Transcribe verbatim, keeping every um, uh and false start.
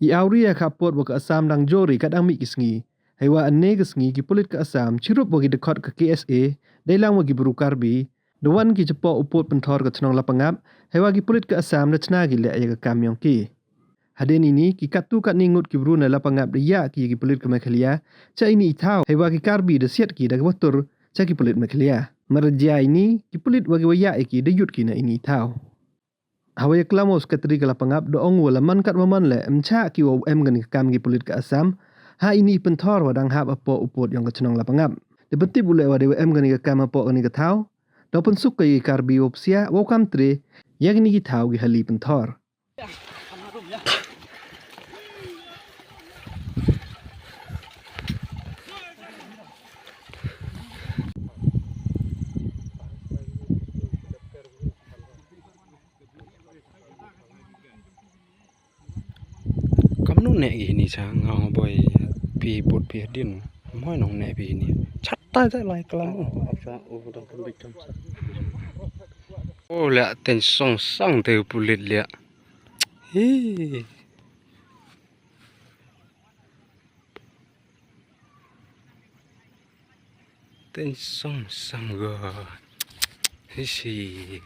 I awri ya ka apot wa ka Assam dang jor i ka dang mih ki sngi. Heiwa ynne ka sngi ki pulit ka Assam chirup wa ki dkhot ka K S A, deilang wa ki bru Karbi, da wan ki chapoh u pud pynthor ka chnong Lapangap, heiwa ki pulit ka Assam da chna ki leh ya ka kam yong ki. Hadien ini, ki katto katni ngut ki bru na Lapangap da yah ki ya ki pulit ka Meghalaya cha ini i thaw, heiwa ki Karbi da siat ki da ka watur cha ki pulit Meghalaya. Mar jia ini, ki pulit wa ki wa yah ya ki da yut ki na ini i thaw. Hawa ya klam u Secretary ka Lapangap da ong u wa la man kat wa man leh em chah ki wow em kani ka kam ki pulit ka Assam ha ini i pynthor wa dang hap hapoh u pud yong ka chnong Lapangap. Da pyntip u leh wa dei wa em kani ka kam hapoh kani ka thaw, da pynsuk ka ya ki Karbi wow psiah wow kam tre ya kini ki thaw ki hali pynthor. Kamnu ne ki hini cha nga boi, phi bud phi hadien. Moi nong ne phi hini. Chat tai tai lai klam u. O leh, ten song sang te pulit leh. Hi. Ten song sang ga. Hi si.